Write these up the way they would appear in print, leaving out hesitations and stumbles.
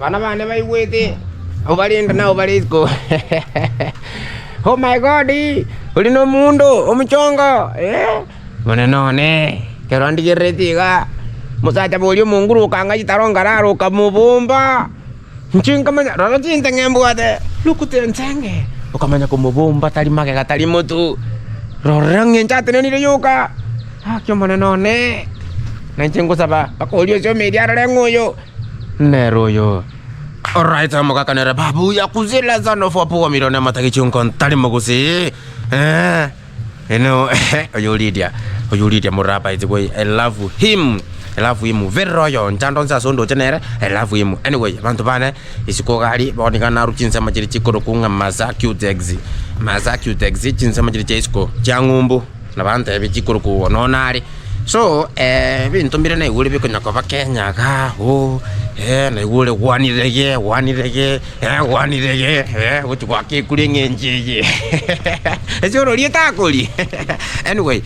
Bana bane baigwete, abwo barende nabo bare isiko. Oh my God! Oria na omondo omochongo eh, monene one, ekero ndigerereti iga, omosacha boria omonguru okang'a chitaro nkarara okamobomba, inche nkamanya rora chinteng'e mbwate, look enseng'e, okamanya komobomba tari magega tari motwe, rora ng'a inche atenenire yoka, gaki omonene one, na inche ngosaba mpaka oria ase omeeri arore ng'a oyo. Nere oyo oraete omogaka nere babu yakuzila sana ofuapuwa milioni amatagi chionko ntari mogusi eh you know oyo Lydia oyo Lydia murabaiti gwe I love him I love him very loyal nchando onsi ase ondoche nere I love him anyway abanto bane isiko gari bono iga naru chinsemo chiria chikorokwa ng'a Masa Cutex Masa Cutex chinsemo chiria chia isiko chia ng'umbu Nabantebi chikorokwa nonya nare. So ebinto mbire naigure bikonya koba Kenya igaa oo naigure gwanire ge gwanire ge gwanire ge gochi goaka ekura eng'encho eye ase orori etakori anyway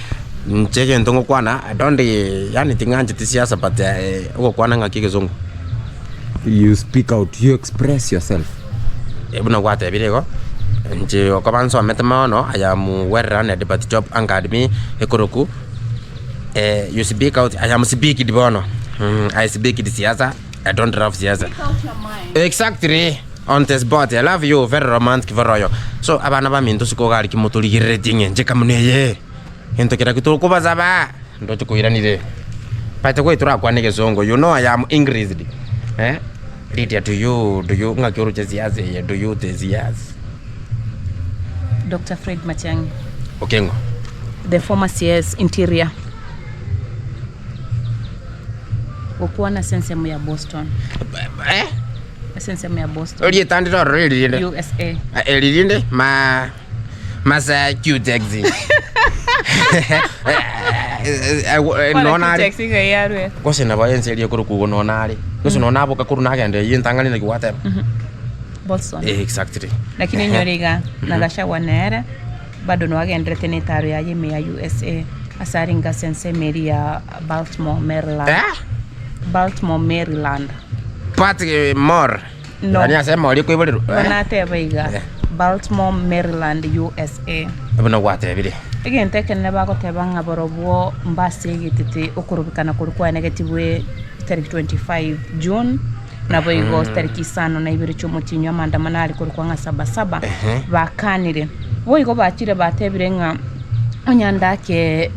inche egento ngokwana I don't yaani ting'ancheti siasa but ogokwana ng'aki egesongo. You speak out, you express yourself. Buna gwatebire igo, inche okoba nsomete mono, I am well learned but job angered me, ekoroku you speak out, I am speaked bono, I speaked siasa, I don't love siasa. Exactly, on the spot, I love you, very romantic very loyal. So abana baminto isiko iga aria ki motorigereretie ng'a inche kamuna eye, gento keria ki tokobasaba. Ndoche koiranire. By the way torakwane egesongo you know I am Englished eh Lydia do you do you ng'aki oroche siasa eye do you the siasa. Doctor Fred Matiang'i. Okeng'o. The former CS Interior. Gokwana ase ensemo ya Boston. Eh? Ase ensemo ya Boston. Orietandire ororo eri rinde. USA. Eri rinde ma Masa Cutex. Nona are. Gose nabo ense eria ekorokwa igo nona are. Gose nona aboka korwa nagenda eyio entang'ani naki gwateba. Boston. Eh, exactly. Lakini enyore iga na Gachagua nere bado noagenderete na etaro yaye ime ya USA ase arenge ase ensemo eria ya Baltimore, Maryland. Eh? Baltimore, Maryland. Baltimore. No. Yaani ase emori ekoiborerwa. Igo Eh? nateba iga, Eh. Baltimore, Maryland, USA. Buna gwatebire. Egento ekenene bagoteba ng'a barobwo mbasegetete okorobekana koria kwaenegetigwe tariki 25 June, naboigo tariki isano na ibere chi'omotienyi amaandamano are korokwa ng'a Saba Saba, Ehe. bakanire. Boigo bachire batebire ng'a onye ndake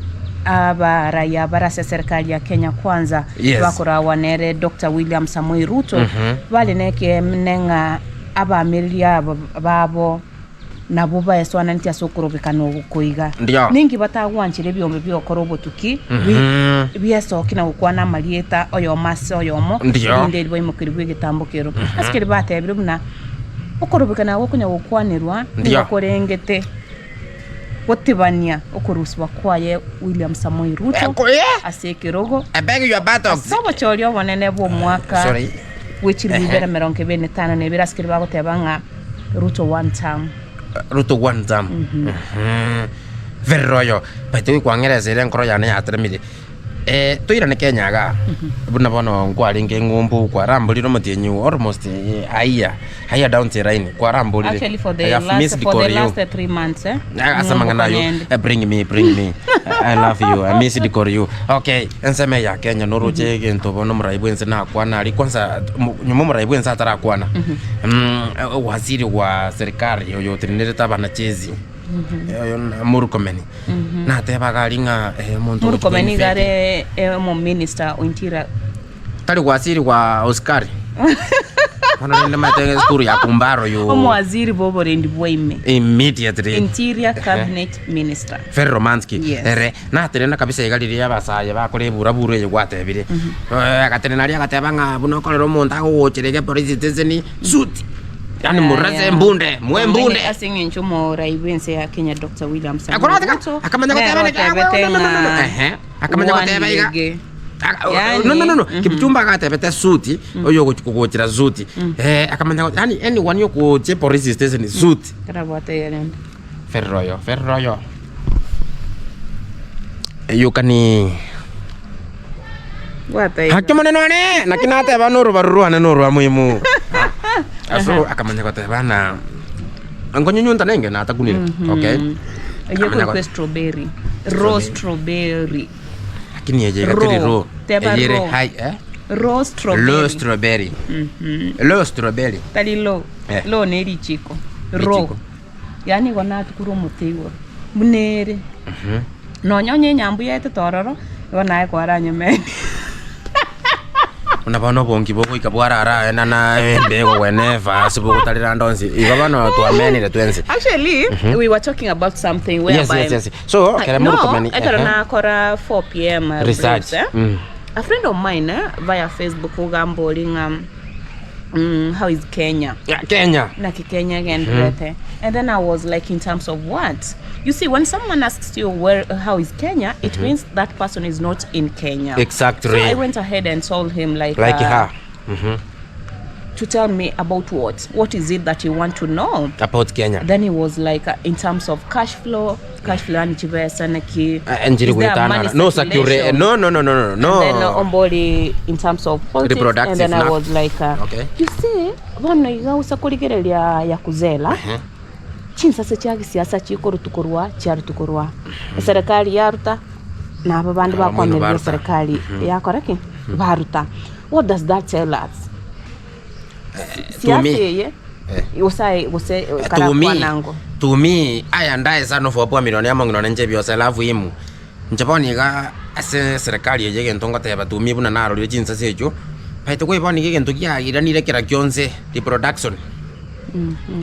abaraiya bare ase eserikari ya Kenya Kwanza Yes. bakoragwa nere Doctor William Samoei Ruto, bare nekeene ng'a abaamereria aba babo nabwo baesoananeti ase okorobekana oko iga. Ndio. Ninki batagwanchera ebiombe bi'ogokora obotuki bi- biesoki na gokwana amarieta oyomo ase oyomo, Ndio. erinde erio baimokerigwe egetambo kero. Ase keria batebire buna okorobekana gokonya gokwanerwa Ndio. nigo korengete gotibania okorusigwa kwaye William Samoei Ruto ase ekerogo I beg your buttocks. ase obochori obonene bw'omwaka Sorry. bwe chilifu ibere emerongo ebere na etano na ebere ase keria bagoteba ng'a Ruto one term. Ruto one term. Mhm. Very loyal. By the way kwang'eresa ere enkoro yane yateremire. Eh, toirane Kenya igaa, buna bono nkwarenge ng'umbu kwaramborire omotienyi almost a year, a year down the line kwaramborire. Actually for the I have last, missed for the call you. last 3 months eh. Ah, ase amang'ana ayio Ng'umbu eh, bring me bring me I love you I missed call you okay ensemo eye ya Kenya noroche egento bono omorai bwense nakwana aria kwanza mo- nyuma omorai bwense atarakwana mm, eh, waziri wa serikali oyo otenenerete abanachezi Oyo na Murkomen natebaga aria ng'a eh, omonto ogochia Murkomen iga koinfect. are eh, omominister o interior Tari gwasiri gwa Oscar. Bono rende maete esukuru ya Kumbaro yo. omowaziri bw'oborendi bwa ime Immediately. interior cabinet minister Very romantic. Yes. Ere natenena kabisa iga riria abasaye bakora eburaburu eye gwatebire. Eh, agatenena aria agateba ng'a buna okorera omonto agogochera iga epolice station suit. Yaani murase embunde, moe embunde. Ase eng'encho omorai bw'ense ya Kenya Dr. William Samoei Akoroteka, Ruto akamanya nere goteba neke, otebete no, no, no, no, no. ng'a Ehe, akamanya goteba iga. one Aka- Yaani, no, no, no, no. mhm. Kipchumba agatebete suti oyo ogochi kogochera suti eh, akamanya go- yaani anyone ogochia police station suti Karabwate yerende. Ferroyo, ferroyo. You can Bwata iga. Haki omonene one, naki nateba norubaru rwane norwa muhimu. So akamanya goteba na nkonyunyunta nenge natakunire. Okay. Eye Akamanya ekoikwa strawberry. Raw strawberry. Lakini eye iga teri Raw. raw. Teba Eye ere raw. high eh? Raw strawberry. Low strawberry. Low strawberry. Tari low. Eh. Low ne richiko. Raw. Richiko. Yaani igo natukure omote igoro. Buna ere. Nonya onye enyambu yaetete ororo, igo naye kwaranyomeni. Buna bono obongi bogoika bwarara aye na na embe egogwena efasi bogotarera ande onsi. Igo bono twamenire twensi. Actually, we were talking about something Yes, whereby yes, yes. So, I- kere no, Murkomen, ekero ehe. nakora 4 pm uh, Research. briefs, eh? A friend of mine eh, via Facebook ogamba ori ng'a mm, how is Kenya? Yeah, Kenya. Naki Kenya egenderete. And then I was like in terms of what? You see, when someone asks you where how is Kenya, it means that person is not in Kenya. Exactly. So I went ahead and told him like Like her. to tell me about what? What is it that you want to know? About Kenya. Then he was like, uh, in terms of cash flow, cash flow yani chibesa naki. Eh, Enjiri Is there money gwetana. No secure. circulation? No, no, no, no, no, no. And then uh, ombori in terms of politics Reproductive and then I na- was like uh, Okay. you see bono iga usa kurigereria ya kuzela chinsase chia gisiasa chikorutu korwa chiarutu korwa eserekari yaruta na aba bande Aba moino bakwamerera baruta. eserekari yakora ki baruta what does that tell us to siasa me. eye gose gose to me karakwanango to me aya ndae sana for bwa milioni amo ng'ino nche byose alafu imu nche bono iga ase serikali eye egento ngoteba to me buna narorire chinsase echio baete kwe bono iga egento kiagiranire kera kionse reproduction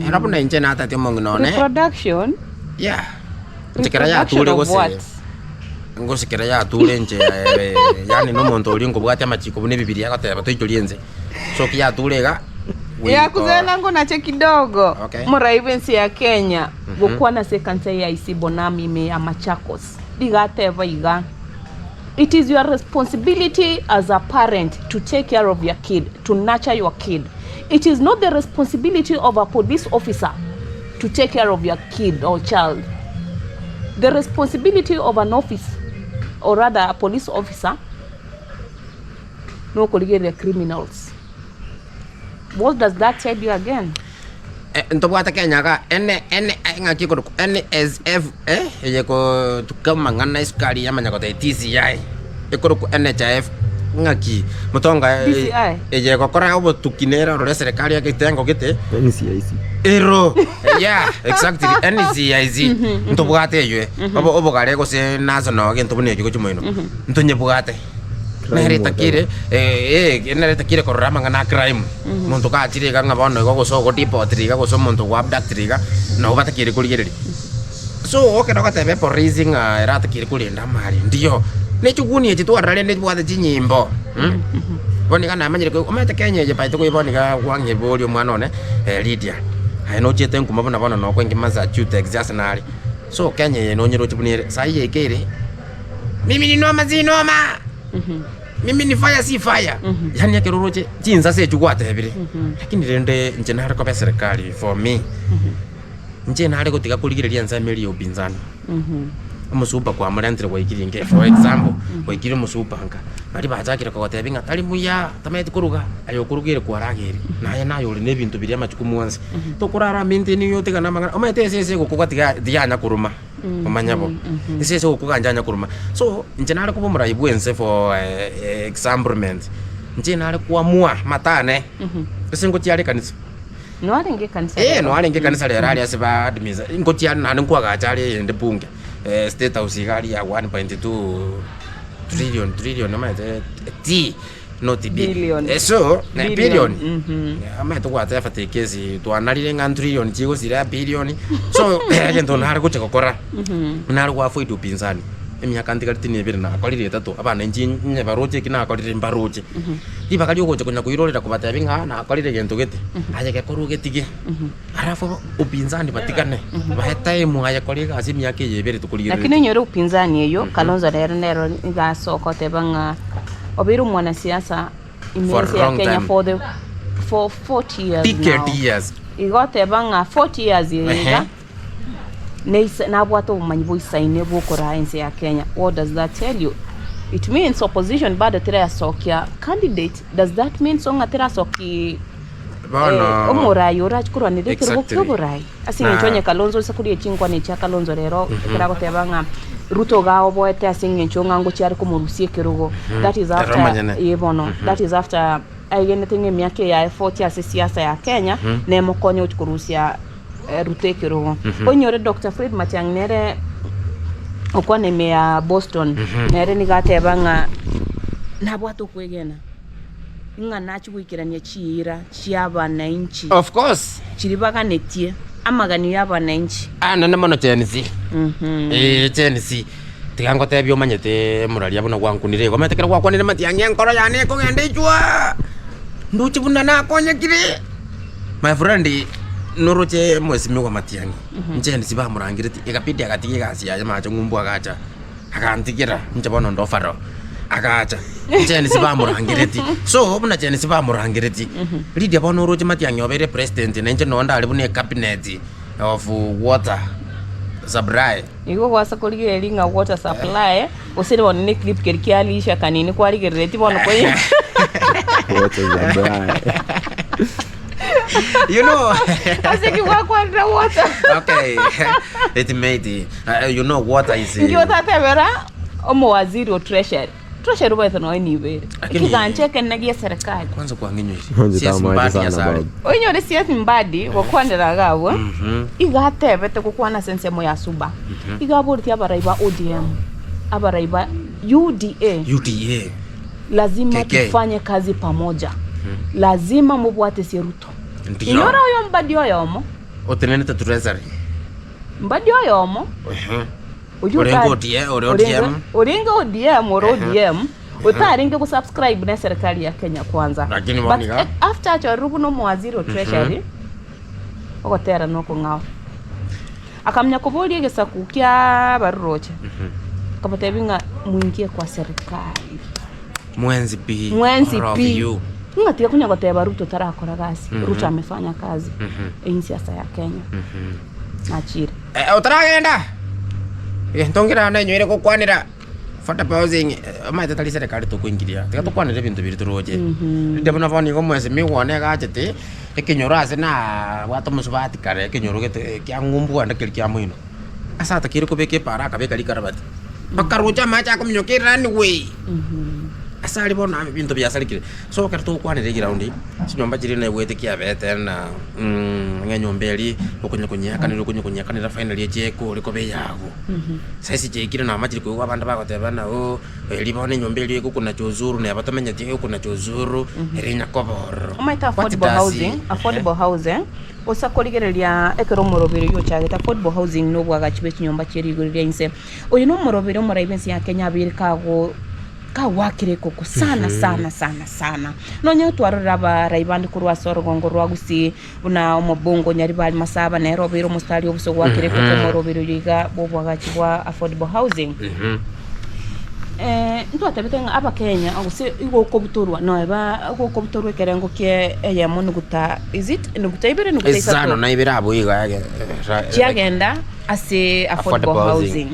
ero buna inche natete omong'ina one reproduction yeah inche kera reproduction yature of gose what Gose kera yature enche yaani nomonto oria nkobwatia amachiko buna ebibiria agoteba toichorie ense. So ki yature iga, Ya goika kuzela ngo nache kidogo Okay. morai bwensi ya Kenya gokwana ase ekanisa ya AIC Bonami ime ya Machakos iga ateba iga It is your responsibility as a parent to take care of your kid, to nurture your kid. It is not the responsibility of a police officer to take care of your kid or child. The responsibility of an office or rather a police officer nokorigereria criminals. What does that tell you again? Eh, ntobwate Kenya iga N N ng'aki ekorokwa NSF eh, eye kotuka amang'ana esukari yamanya goteba TCI ekorokwa NHIF ng'aki motonga DCI. eye egokora obotuki nere orore eserekari egetengo gete NCIC. Ero yeah exactly NCIC ntobwate eywe obo obogare gose national gento buna ekio gochia moino ntonyebwate Crime nere etakire eh eh nere etakire korora amang'ana a crime monto gachire iga ng'a bono igo gose ogo deport iga gose omonto ogo abduct iga nabo batakire korigereria. So ekero ogoteba epolice ng'a eratakire korenda amari ndiyo ne chiguni echi twarora rende chibwate chinyimbo Bono iga namanyire ko omanyete Kenya eye by the way bono iga kwang'eboria omwana one Lydia, aye nochiete nkuma buna bono nokoingia Massachusetts ase nare. So Kenya eye nonyeroche buna ere, saii yaika ere, mimi ni noma si noma, mimi ni fire si fire, yaani ekero oroche chinsase echio gwatebire, lakini rende inche nare koba eserekari for me, inche nare gotiga korigereria ensemo eria ya upinzani. Omosupa kwamorentire gwaikire inke for example, gwaikire omosupa nka, baria bachakire kogotebia ng'a tari muya, tamaeti koruga, aye okorugire kwarageire, naye naye ore na ebinto biria amatuko mwansi, tokorara maintain nigo otigane amang'ana, omanyete esese egokogwa tiga tiyanya koroma, omanye bo, esese egokogwa njanya koroma. So, inche nare koba omorai bwa ense for examplement, inche nare koamua matane, ase ngochia are ekanisa. Noarenge ekanisa Ee, rero? noarenge ekanisa rero aria ase ba admins, ngochia are naende nkoagacha are eyende bunge, state house iga aria ya 1.2 trillion, trillion omanyete T not B. Billion. So, Billion, billion, mhm. omanyete gwateba tekesi twanarire ng'a trillion chigosira billion, so egento nare gocha gokora, nare go avoid upinzani, emiaka ntigareti na ebere nakorire etato, abana inche nyebaroche eki nakorire mbaroche. Ribaga riogocha konya koirorera kobatebia ng'a nakorire egento gete, aye gekorwe ogetige. Alafu upinzani batigane, bae time aye kora egasi emiaka eye ebere Lakini tokorigereretie. onyore upinzani eyio, Kalonzo nere nero nigo asoka oteba ng'a obeire omwanasiasa ime For ense ya long Kenya time. for the for 40 years Decade now. years. Igo oteba ng'a 40 years eye Ehe. iga neise nabwate obomanyi boisaine bwokoraa ense ya Kenya. What does that tell you? It means opposition bado terasokia candidate. Does that mean so ng'a terasoki Bono Eh, omorai orache korwanera ekerogo Exactly. kia oborai ase eng'encho Na- onye Kalonzo ase koria chinkwana echi chia Kalonzo rero ekero agoteba ng'a Ruto iga aoboete ase eng'encho ng'a ngochia are komorusia ekerogo that is Ere after omonyene. eh bono that is after aigenete ng'a emiaka eye yaye 40 ase siasa ya Kenya nemokonye gochia korusia eh, Ruto ekerogo. Onyore Doctor Fred Matiang'i nere okwana ime ya Boston nere nigo ateba ng'a nabwate okwegena ng'a nachie goikerania chiira chi'abananchi Of course. chiria baganetie amaganio y'abananchi. Anene mono Gen Z. Ee, Gen Z. Tiga ngotebie omanyete moraria buna gwankunire igo. Omanyete ekero gwakwanire matiang'i enkoro yane ekogenda echwa. Ndoche buna nakonyekire. My friend, noroche mheshimiwa Matiang'i, inche nsi bamorangeretie, egabidi agatiga egasi yaye mache ng'umbu agacha, agantigera, inche bono ndo faro, agacha, inche nsi bamorangeretie. So, buna inche nsi bamorangeretie, riria bono oroche Matiang'i obeire president na inche noo ndare buna ecabinet of water supply. Igo gwasa korigereria ng'a water supply, gose bono ne eclip keria kia Alicia Kanini kwarigereretie bono koyia. Water supply. You know. Ase ki gwakwanire water? Okay. It made you know water is Inki otatebera omowaziri o treasury? Treasury obaete nonya nibo ere. Lakini- Ekigancha ekenene gia serikali. kwanza kwang'inyoire. Kwanza CS tamache Mbadi sana asare. babu. Oinyore CS Mbadi gokwanera iga abwo, iga atebete gokwana ase ensemo ya Suba. Iga aboretie abarai ba ODM, abarai ba UDA, UDA. lazima KK. tufanye kazi pamoja. Lazima mobwatesie Ruto. Ndio. Inyora oyo Mbadi oyomo, Otenenete treasury. Mbadi oyomo, Oyio Orenge otari- ODM, ore orenge- ODM. orenge ODM ore ODM otarenge gosubscribe ne serikali ya Kenya Kwanza. Lakini bono But iga. after achorire buna omowaziri o treasury ogotera nokong'ao akamanya koboria egesaku kia abaruroche akabatebia ng'a mwingie kwa serikali Mwenzi pi. mwensi All of pi you. ng'a tiga konya goteba Ruto tarakora gasi Ruto amefanya kazi eywo siasa ya Kenya Nachire. Eh, otaragenda egento nkere nainyoire gokwanera affordable housing eh, omanyete tari serikali tokoingiria tiga tokwanere ebinto biria toroche rinde buna bono igo omwesimigwa one iga achete ekenyoro ase nabwate omosubati kare ekenyoro gete kia ng'umbu kende keria kia moino ase atakeire kobeka epaara akabeka rikarabati mpaka roche amache akominyoka erunway ase aria bono ebinto biasarekire. So ekero togokwanera eground, chinyomba chiria naigwete kiabete na ng'a enyomba eria okonya konyeakanera okonya konyeakanera finally eche ekore koba eyago. Saisi chiaikire namachire koigwa abanto bagoteba ng'a ooh eria bono enyomba eria egokonacha osuru neba tomenyeti egokonacha osuru ere nyakoba ororo. Omanyete What affordable does housing, affordable housing, osa korigereria ekero omoroberi oyio ochagete affordable housing na obwagachi bwe chinyomba chie rigori ria inse. Oyo na omoroberi omorai bwensi ya Kenya abeire kago. Kagwakire ekoko sana sana sana sana. Nonya twarorire abarai bande korwa ase orogongo rwa Gusii buna omobunge o Nyaribari Masaba nere obeire omositari obusa ogwakire ekoko omoroberi oyo iga bw'obwagachi bwa affordable housing. Ntwatebete ng'a abakenya gose igo okobutorwa noeba igo okobutorwa ekerengo kie eyemo nuguta is it nuguta ibere nuguta isato? Isano na ibere abwo iga Chiagenda ase affordable housing.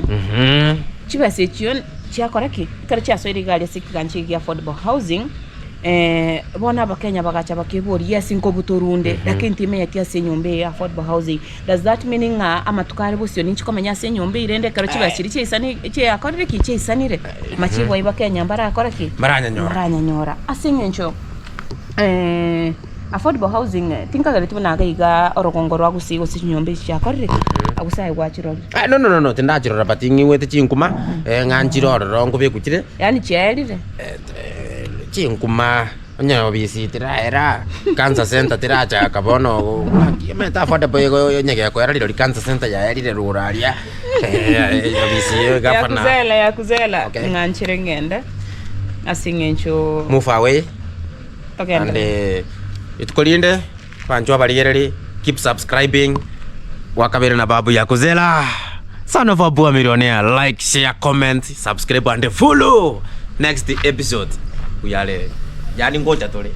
Chibesa echio chiakora ki? Ekero chiasoire iga aria ase ekegancha eke gia affordable housing, bono abakenya bagacha bakeboria yes nkobutorwa onde, lakini timenyeti ase enyomba eye ya affordable housing. Does that mean ng'a amatuko are bosio ninchi komenya ase enyomba eye rende ekero chibesa chiria chiaisani chiakorire ki? Chiaisanire, machibu aywo bakenya mbarakora ki? Mbaranyanyora. Mbaranyanyora. Ase eng'encho Affordable housing tinkagereti buna iga iga orogongo rwa gusii gose chinyomba echi chiakorire ki? Agwo saye gwachirorire. Ah, no, no, no, no, tindachirora but ng'igwete chinkuma, eh, ng'a nchire ororo nkobekwa chire, Yaani chiaerire? eh, eh, chinkuma, onye obisi tiraera, cancer center tirachaka bono ng'aki omanyete affordable igo onye gekoera rirorio cancer center yaerire rogoro aria, eh, obisi ya gavana. Yakuzela yakuzela Okay. ng'a nchire ng'ende ase eng'encho Move away. togende. And rituko rinde banchwa abarigereri keep subscribing gwakabere na babu yakuzela son of Abua millionaire like share comment subscribe and follow next episode uyare yani ngocha tore.